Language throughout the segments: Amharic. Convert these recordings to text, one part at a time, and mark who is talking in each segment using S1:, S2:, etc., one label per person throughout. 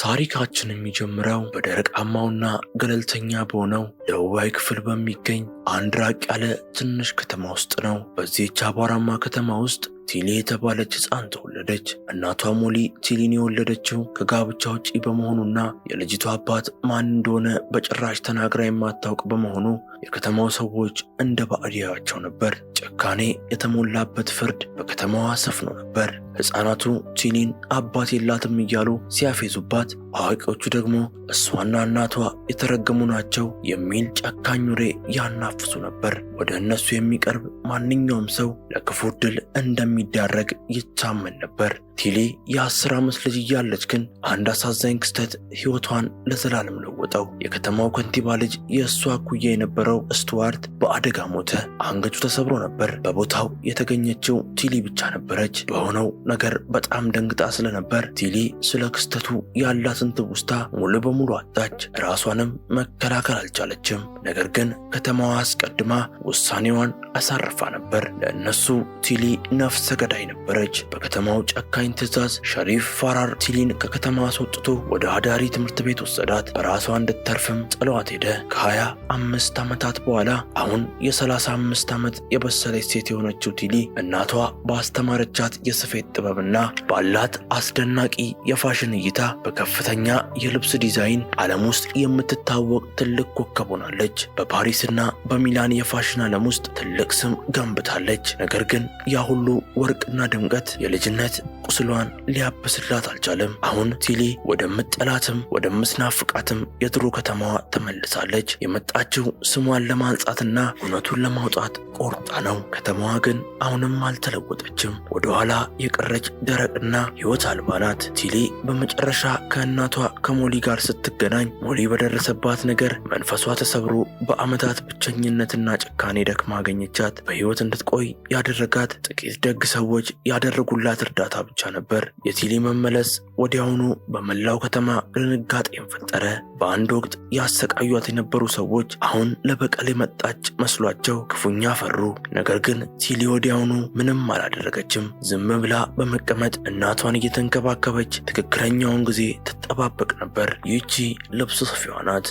S1: ታሪካችን የሚጀምረው በደረቃማውና ገለልተኛ በሆነው ደቡባዊ ክፍል በሚገኝ አንድ ራቅ ያለ ትንሽ ከተማ ውስጥ ነው። በዚህች አቧራማ ከተማ ውስጥ ቲሊ የተባለች ሕፃን ተወለደች። እናቷ ሞሊ ቲሊን የወለደችው ከጋብቻ ውጪ በመሆኑና የልጅቷ አባት ማን እንደሆነ በጭራሽ ተናግራ የማታውቅ በመሆኑ የከተማው ሰዎች እንደ ባዕድ ያዩአቸው ነበር። ጭካኔ የተሞላበት ፍርድ በከተማዋ ሰፍኖ ነበር። ሕፃናቱ ቲሊን አባት የላትም እያሉ ሲያፌዙባት፣ አዋቂዎቹ ደግሞ እሷና እናቷ የተረገሙ ናቸው የሚል ጨካኝ ወሬ ያናፍሱ ነበር። ወደ እነሱ የሚቀርብ ማንኛውም ሰው ለክፉ ዕድል እንደሚዳረግ ይታመን ነበር። ቲሊ የ10 ዓመት ልጅ እያለች ግን አንድ አሳዛኝ ክስተት ሕይወቷን ለዘላለም ለወጠው። የከተማው ከንቲባ ልጅ፣ የእሷ እኩያ የነበረው ስቱዋርት በአደጋ ሞተ። አንገቱ ተሰብሮ ነበር። በቦታው የተገኘችው ቲሊ ብቻ ነበረች። በሆነው ነገር በጣም ደንግጣ ስለነበር ቲሊ ስለ ክስተቱ ያላትን ትውስታ ሙሉ በሙሉ አጣች። ራሷንም መከላከል አልቻለችም። ነገር ግን ከተማዋ አስቀድማ ውሳኔዋን አሳርፋ ነበር። ለእነሱ ቲሊ ነፍሰ ገዳይ ነበረች። በከተማው ጨካኝ ትዕዛዝ ሸሪፍ ፋራር ቲሊን ከከተማ አስወጥቶ ወደ አዳሪ ትምህርት ቤት ወሰዳት። በራሷ እንድትተርፍም ጥሏት ሄደ። ከ25 ዓመታት በኋላ አሁን የ35 ዓመት የበሰለች ሴት የሆነችው ቲሊ እናቷ ባስተማረቻት የስፌት ጥበብና ባላት አስደናቂ የፋሽን እይታ በከፍተኛ የልብስ ዲዛይን ዓለም ውስጥ የምትታወቅ ትልቅ ኮከብ ሆናለች። በፓሪስና በሚላን የፋሽን ዓለም ውስጥ ትልቅ ስም ገንብታለች። ነገር ግን ያ ሁሉ ወርቅና ድምቀት የልጅነት ቁስሏን ሊያብስላት አልቻለም። አሁን ቲሊ ወደምትጠላትም ወደምትናፍቃትም የድሮ ከተማዋ ተመልሳለች። የመጣችው ስሟን ለማንጻትና እውነቱን ለማውጣት ቆርጣ ነው። ከተማዋ ግን አሁንም አልተለወጠችም። ወደኋላ የቀረች ደረቅና ሕይወት አልባ ናት። ቲሊ በመጨረሻ ከእናቷ ከሞሊ ጋር ስትገናኝ ሞሊ በደረሰባት ነገር መንፈሷ ተሰብሮ በዓመታት ብቸኝነትና ጭካኔ ደክማ አገኘቻት። በሕይወት እንድትቆይ ያደረጋት ጥቂት ደግ ሰዎች ያደረጉላት እርዳታ ብቻ ነበር። የቲሊ መመለስ ወዲያውኑ በመላው ከተማ ድንጋጤን ፈጠረ። በአንድ ወቅት ያሰቃዩት የነበሩ ሰዎች አሁን ለበቀል የመጣች መስሏቸው ክፉኛ ፈሩ። ነገር ግን ቲሊ ወዲያውኑ ምንም አላደረገችም። ዝም ብላ በመቀመጥ እናቷን እየተንከባከበች ትክክለኛውን ጊዜ ትጠባበቅ ነበር። ይህቺ ልብስ ሰፊዋ ናት።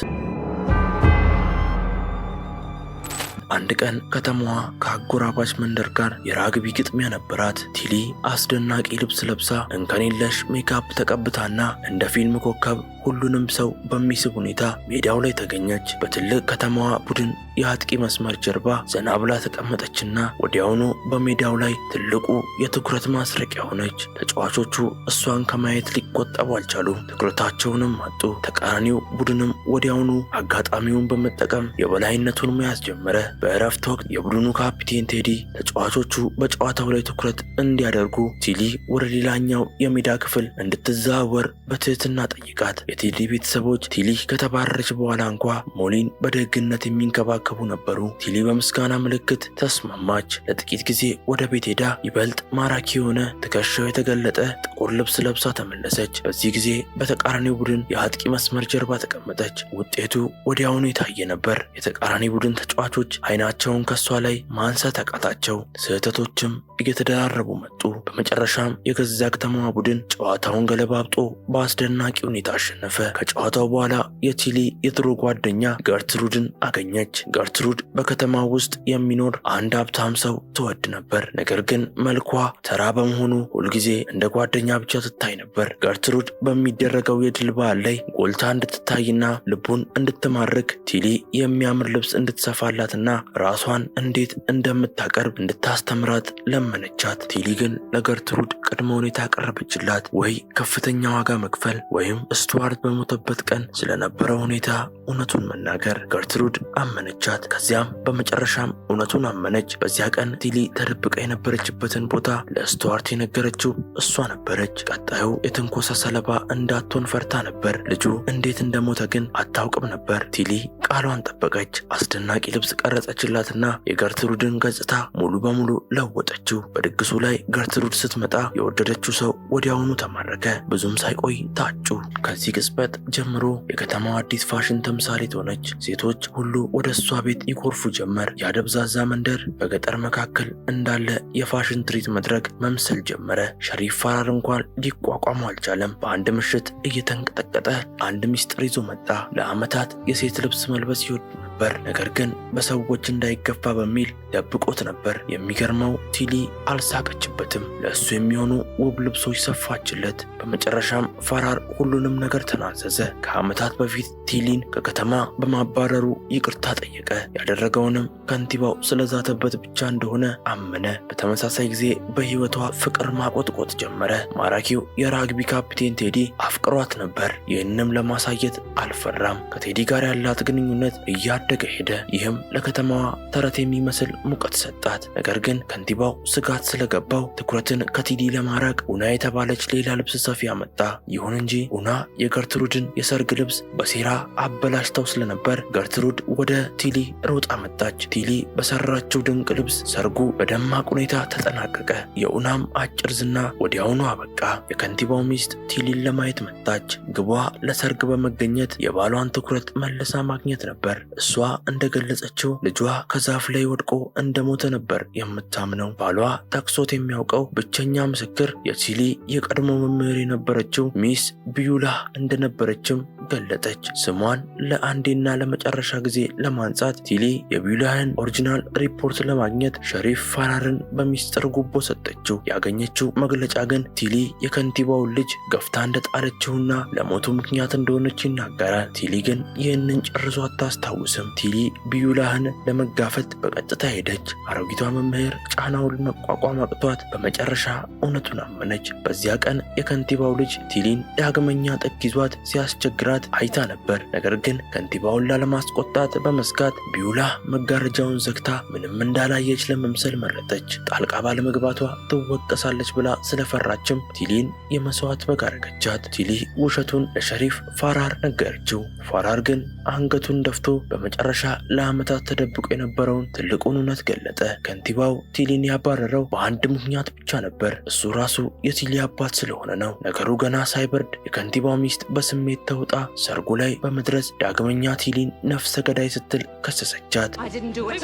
S1: አንድ ቀን ከተማዋ ከአጎራባች መንደር ጋር የራግቢ ግጥሚያ ነበራት። ቲሊ አስደናቂ ልብስ ለብሳ፣ እንከን የለሽ ሜካፕ ተቀብታና እንደ ፊልም ኮከብ ሁሉንም ሰው በሚስብ ሁኔታ ሜዳው ላይ ተገኘች። በትልቅ ከተማዋ ቡድን የአጥቂ መስመር ጀርባ ዘና ብላ ተቀመጠችና ወዲያውኑ በሜዳው ላይ ትልቁ የትኩረት ማስረቂያ ሆነች። ተጫዋቾቹ እሷን ከማየት ሊቆጠቡ አልቻሉም። ትኩረታቸውንም አጡ። ተቃራኒው ቡድንም ወዲያውኑ አጋጣሚውን በመጠቀም የበላይነቱን መያዝ ጀመረ። በእረፍት ወቅት የቡድኑ ካፒቴን ቴዲ ተጫዋቾቹ በጨዋታው ላይ ትኩረት እንዲያደርጉ ቲሊ ወደ ሌላኛው የሜዳ ክፍል እንድትዘዋወር በትህትና ጠየቃት። የቲሊ ቤተሰቦች ቲሊ ከተባረረች በኋላ እንኳ ሞሊን በደግነት የሚንከባከቡ ነበሩ። ቲሊ በምስጋና ምልክት ተስማማች። ለጥቂት ጊዜ ወደ ቤት ሄዳ ይበልጥ ማራኪ የሆነ፣ ትከሻው የተገለጠ ጥቁር ልብስ ለብሳ ተመለሰች። በዚህ ጊዜ በተቃራኒው ቡድን የአጥቂ መስመር ጀርባ ተቀመጠች። ውጤቱ ወዲያውኑ የታየ ነበር። የተቃራኒ ቡድን ተጫዋቾች አይናቸውን ከሷ ላይ ማንሳት አቃታቸው። ስህተቶችም እየተደራረቡ መጡ። በመጨረሻም የገዛ ከተማዋ ቡድን ጨዋታውን ገለባብጦ በአስደናቂ ሁኔታ አሸነፈ። ከጨዋታው በኋላ የቲሊ የድሮ ጓደኛ ገርትሩድን አገኘች። ገርትሩድ በከተማው ውስጥ የሚኖር አንድ ሀብታም ሰው ትወድ ነበር። ነገር ግን መልኳ ተራ በመሆኑ ሁልጊዜ እንደ ጓደኛ ብቻ ትታይ ነበር። ገርትሩድ በሚደረገው የድል በዓል ላይ ጎልታ እንድትታይና ልቡን እንድትማርክ ቲሊ የሚያምር ልብስ እንድትሰፋላትና ራሷን እንዴት እንደምታቀርብ እንድታስተምራት ለመነቻት። ቲሊ ግን ለገርትሩድ ቅድመ ሁኔታ አቀረበችላት። ወይ ከፍተኛ ዋጋ መክፈል ወይም ስቱዋርት በሞተበት ቀን ስለነበረው ሁኔታ እውነቱን መናገር። ገርትሩድ አመነቻት። ከዚያም በመጨረሻም እውነቱን አመነች። በዚያ ቀን ቲሊ ተደብቃ የነበረችበትን ቦታ ለስቱዋርት የነገረችው እሷ ነበረች። ቀጣዩ የትንኮሳ ሰለባ እንዳትሆን ፈርታ ነበር። ልጁ እንዴት እንደሞተ ግን አታውቅም ነበር። ቲሊ ቃሏን ጠበቀች። አስደናቂ ልብስ ቀረጸችላትና ቀረጸችላትና የገርትሩድን ገጽታ ሙሉ በሙሉ ለወጠችው። በድግሱ ላይ ገርትሩድ ስትመጣ የወደደችው ሰው ወዲያውኑ ተማረከ። ብዙም ሳይቆይ ታጩ። ከዚህ ቅጽበት ጀምሮ የከተማው አዲስ ፋሽን ተምሳሌት ሆነች። ሴቶች ሁሉ ወደ እሷ ቤት ይጎርፉ ጀመር። ያ ደብዛዛ መንደር በገጠር መካከል እንዳለ የፋሽን ትርኢት መድረክ መምሰል ጀመረ። ሸሪፍ ፋራር እንኳን ሊቋቋመው አልቻለም። በአንድ ምሽት እየተንቀጠቀጠ አንድ ሚስጥር ይዞ መጣ። ለዓመታት የሴት ልብስ መልበስ ይወድ ነበር፣ ነገር ግን በሰዎች እንዳይገፋ በሚል ደብቆት ነበር። የሚገርመው ቲሊ አልሳቀችበትም። ለእሱ የሚሆኑ ውብ ልብሶች ሰፋችለት። በመጨረሻም ፋራር ሁሉንም ነገር ተናዘዘ። ከዓመታት በፊት ቲሊን ከከተማ በማባረሩ ይቅርታ ጠየቀ። ያደረገውንም ከንቲባው ስለዛተበት ብቻ እንደሆነ አመነ። በተመሳሳይ ጊዜ በሕይወቷ ፍቅር ማቆጥቆጥ ጀመረ። ማራኪው የራግቢ ካፕቴን ቴዲ አፍቅሯት ነበር። ይህንም ለማሳየት አልፈራም። ከቴዲ ጋር ያላት ግንኙነት እያደገ ሄደ። ይህም ለከተማዋ ተረት የሚመስል ሙቀት ሰጣት። ነገር ግን ከንቲባው ስጋት ስለገባው ትኩረትን ከቲሊ ለማራቅ ኡና የተባለች ሌላ ልብስ ሰፊ አመጣ። ይሁን እንጂ ኡና የገርትሩድን የሰርግ ልብስ በሴራ አበላሽተው ስለነበር ገርትሩድ ወደ ቲሊ ሮጣ መጣች። ቲሊ በሰራችው ድንቅ ልብስ ሰርጉ በደማቅ ሁኔታ ተጠናቀቀ። የኡናም አጭር ዝና ወዲያውኑ አበቃ። የከንቲባው ሚስት ቲሊን ለማየት መጣች። ግቧ ለሰርግ በመገኘት የባሏን ትኩረት መልሳ ማግኘት ነበር። እሷ እንደገለጸችው ልጇ ከዛፍ ላይ ወድቆ እንደሞተ ነበር የምታምነው። ባሏ ጠቅሶት የሚያውቀው ብቸኛ ምስክር የቲሊ የቀድሞ መምህር የነበረችው ሚስ ቢዩላ እንደነበረችም ገለጠች። ስሟን ለአንዴና ለመጨረሻ ጊዜ ለማንጻት ቲሊ የቢዩላህን original ሪፖርት ለማግኘት ሸሪፍ ፋራርን በሚስጥር ጉቦ ሰጠችው። ያገኘችው መግለጫ ግን ቲሊ የከንቲባውን ልጅ ገፍታ እንደጣለችውና ለሞቱ ምክንያት እንደሆነች ይናገራል። ቲሊ ግን ይህንን ጨርሶ አታስታውስም። ቲሊ ቢዩላህን ለመጋፈጥ በቀጥታ ሄደች። አሮጊቷ መምህር ጫናውን መቋቋም አቅቷት በመጨረሻ እውነቱን አመነች። በዚያ ቀን የከንቲባው ልጅ ቲሊን ዳግመኛ ጥግ ይዟት ሲያስቸግራት አይታ ነበር። ነገር ግን ከንቲባውን ላለማስቆጣት በመስጋት ቢዩላ መጋረጃውን ዘግታ ምንም እንዳላየች ለመምሰል መረጠች። ጣልቃ ባለመግባቷ ትወቀሳለች ብላ ስለፈራችም ቲሊን የመስዋዕት በግ አደረገቻት። ቲሊ ውሸቱን ለሸሪፍ ፋራር ነገረችው። ፋራር ግን አንገቱን ደፍቶ በመጨረሻ ለዓመታት ተደብቆ የነበረውን ትልቁን እውነት ገለጠ። ከንቲባው ቲሊን ያባረረው በአንድ ምክንያት ብቻ ነበር። እሱ ራሱ የቲሊ አባት ስለሆነ ነው። ነገሩ ገና ሳይበርድ የከንቲባው ሚስት በስሜት ተውጣ ሰርጉ ላይ በመድረስ ዳግመኛ ቲሊን ነፍሰ ገዳይ ስትል ከሰሰቻት።
S2: I didn't do it.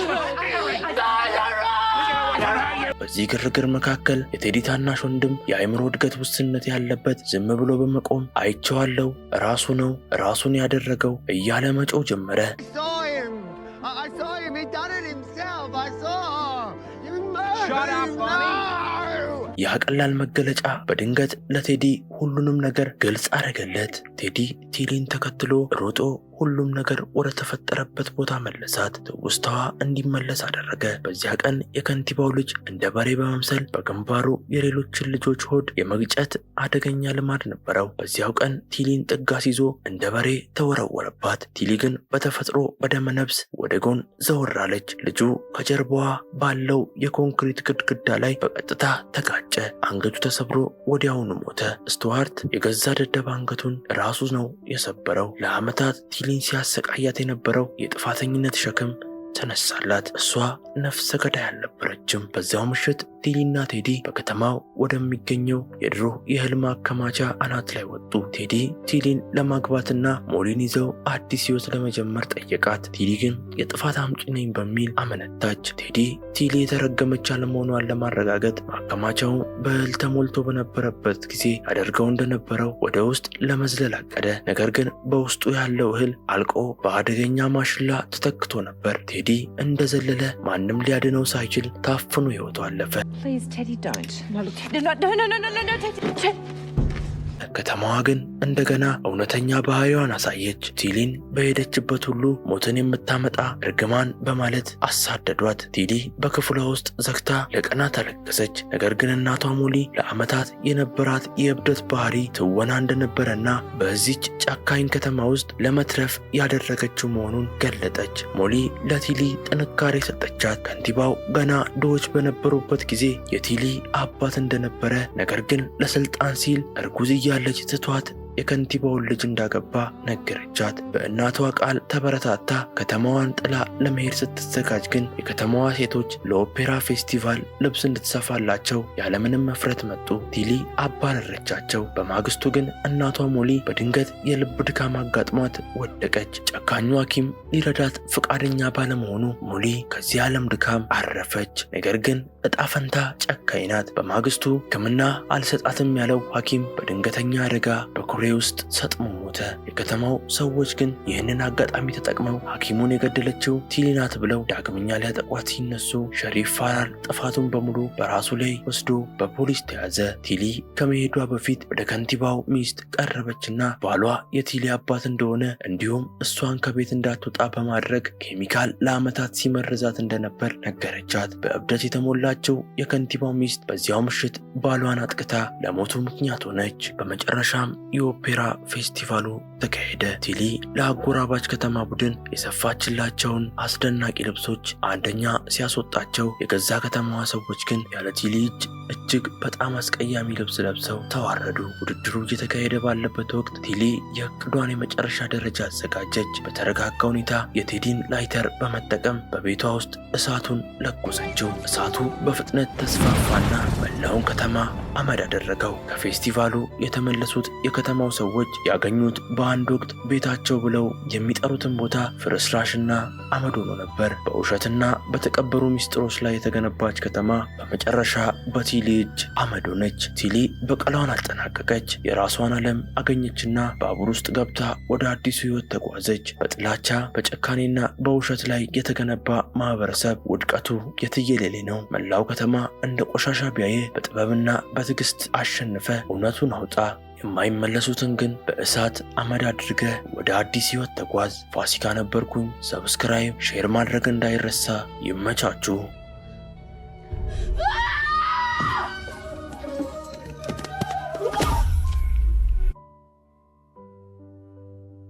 S1: በዚህ ግርግር መካከል የቴዲ ታናሽ ወንድም የአእምሮ እድገት ውስንነት ያለበት ዝም ብሎ በመቆም "አይቼዋለሁ፣ ራሱ ነው ራሱን ያደረገው" እያለ መጮህ ጀመረ።
S3: I saw him. I saw him. He done it himself. I saw. You murdered
S4: Shut up,
S3: him.
S4: Bonnie.
S3: No!
S1: ያ ቀላል መገለጫ በድንገት ለቴዲ ሁሉንም ነገር ግልጽ አደረገለት። ቴዲ ቲሊን ተከትሎ ሮጦ ሁሉም ነገር ወደ ተፈጠረበት ቦታ መለሳት። ትውስታዋ እንዲመለስ አደረገ። በዚያ ቀን የከንቲባው ልጅ እንደ በሬ በመምሰል በግንባሩ የሌሎችን ልጆች ሆድ የመግጨት አደገኛ ልማድ ነበረው። በዚያው ቀን ቲሊን ጥግ አስይዞ እንደ በሬ ተወረወረባት። ቲሊ ግን በተፈጥሮ በደመ ነፍስ ወደ ጎን ዘወር አለች። ልጁ ከጀርባዋ ባለው የኮንክሪት ግድግዳ ላይ በቀጥታ ተጋጨ። አንገቱ ተሰብሮ ወዲያውኑ ሞተ። ስቱዋርት የገዛ ደደብ አንገቱን ራሱ ነው የሰበረው። ለዓመታት ቲሊን ሲያሰቃያት የነበረው የጥፋተኝነት ሸክም ተነሳላት። እሷ ነፍሰ ገዳይ አልነበረችም። በዚያው ምሽት ቲሊና ቴዲ በከተማው ወደሚገኘው የድሮ የእህል ማከማቻ አናት ላይ ወጡ። ቴዲ ቲሊን ለማግባትና ሞሊን ይዘው አዲስ ሕይወት ለመጀመር ጠየቃት። ቲሊ ግን የጥፋት አምጪ ነኝ በሚል አመነታች። ቴዲ ቲሊ የተረገመች አለመሆኗን ለማረጋገጥ ማከማቻው በእህል ተሞልቶ በነበረበት ጊዜ ያደርገው እንደነበረው ወደ ውስጥ ለመዝለል አቀደ። ነገር ግን በውስጡ ያለው እህል አልቆ በአደገኛ ማሽላ ተተክቶ ነበር። ቴዲ እንደዘለለ ማንም ሊያድነው ሳይችል ታፍኖ ሕይወቱ አለፈ።
S2: Please, Teddy, don't. No, look, Teddy, no, no, no, no, no, no, no, Teddy. Ted.
S1: ከተማዋ ግን እንደገና እውነተኛ ባህሪዋን አሳየች። ቲሊን በሄደችበት ሁሉ ሞትን የምታመጣ እርግማን በማለት አሳደዷት። ቲሊ በክፍሏ ውስጥ ዘግታ ለቀናት አለቀሰች። ነገር ግን እናቷ ሞሊ ለዓመታት የነበራት የእብደት ባህሪ ትወና እንደነበረና በዚች ጨካኝ ከተማ ውስጥ ለመትረፍ ያደረገችው መሆኑን ገለጠች። ሞሊ ለቲሊ ጥንካሬ ሰጠቻት። ከንቲባው ገና ድሆች በነበሩበት ጊዜ የቲሊ አባት እንደነበረ፣ ነገር ግን ለስልጣን ሲል እርጉዝ እያለች ትቷት የከንቲባውን ልጅ እንዳገባ ነገረቻት። በእናቷ ቃል ተበረታታ ከተማዋን ጥላ ለመሄድ ስትዘጋጅ ግን የከተማዋ ሴቶች ለኦፔራ ፌስቲቫል ልብስ እንድትሰፋላቸው ያለምንም እፍረት መጡ። ቲሊ አባረረቻቸው። በማግስቱ ግን እናቷ ሞሊ በድንገት የልብ ድካም አጋጥሟት ወደቀች። ጨካኙ ሐኪም ሊረዳት ፈቃደኛ ባለመሆኑ ሞሊ ከዚህ ዓለም ድካም አረፈች። ነገር ግን እጣ ፈንታ ጨካኝ ናት። በማግስቱ ሕክምና አልሰጣትም ያለው ሐኪም በድንገተኛ አደጋ በኩሬ ውስጥ ሰጥሞ ሞተ። የከተማው ሰዎች ግን ይህንን አጋጣሚ ተጠቅመው ሐኪሙን የገደለችው ቲሊ ናት ብለው ዳግመኛ ሊያጠቋት ሲነሱ ሸሪፍ ፋራል ጥፋቱን በሙሉ በራሱ ላይ ወስዶ በፖሊስ ተያዘ። ቲሊ ከመሄዷ በፊት ወደ ከንቲባው ሚስት ቀረበችና ባሏ የቲሊ አባት እንደሆነ እንዲሁም እሷን ከቤት እንዳትወጣ በማድረግ ኬሚካል ለዓመታት ሲመርዛት እንደነበር ነገረቻት። በእብደት የተሞላችው የከንቲባው ሚስት በዚያው ምሽት ባሏን አጥቅታ ለሞቱ ምክንያት ሆነች። በመጨረሻም የኦፔራ ፌስቲቫሉ ተካሄደ። ቲሊ ለአጎራባች ከተማ ቡድን የሰፋችላቸውን አስደናቂ ልብሶች አንደኛ ሲያስወጣቸው፣ የገዛ ከተማዋ ሰዎች ግን ያለ ቲሊ እጅ እጅግ በጣም አስቀያሚ ልብስ ለብሰው ተዋረዱ። ውድድሩ እየተካሄደ ባለበት ወቅት ቲሊ የእቅዷን የመጨረሻ ደረጃ አዘጋጀች። በተረጋጋ ሁኔታ የቴዲን ላይተር በመጠቀም በቤቷ ውስጥ እሳቱን ለኮሰችው። እሳቱ በፍጥነት ተስፋፋና መላውን ከተማ አመድ አደረገው። ከፌስቲቫሉ የተመለሱት የከተማው ሰዎች ያገኙት በአንድ ወቅት ቤታቸው ብለው የሚጠሩትን ቦታ ፍርስራሽና አመድ ሆኖ ነበር። በውሸትና በተቀበሩ ሚስጥሮች ላይ የተገነባች ከተማ በመጨረሻ በቲሊ እጅ አመድ ሆነች። ቲሊ በቀሏን አጠናቀቀች። የራሷን ዓለም አገኘችና ባቡር ውስጥ ገብታ ወደ አዲሱ ሕይወት ተጓዘች። በጥላቻ፣ በጭካኔና በውሸት ላይ የተገነባ ማህበረሰብ ውድቀቱ የትየሌሌ ነው። መላው ከተማ እንደ ቆሻሻ ቢያየ በጥበብና በትዕግስት አሸንፈ እውነቱን አውጣ። የማይመለሱትን ግን በእሳት አመድ አድርገህ ወደ አዲስ ሕይወት ተጓዝ። ፋሲካ ነበርኩኝ። Subscribe፣ share ማድረግ እንዳይረሳ። ይመቻችሁ።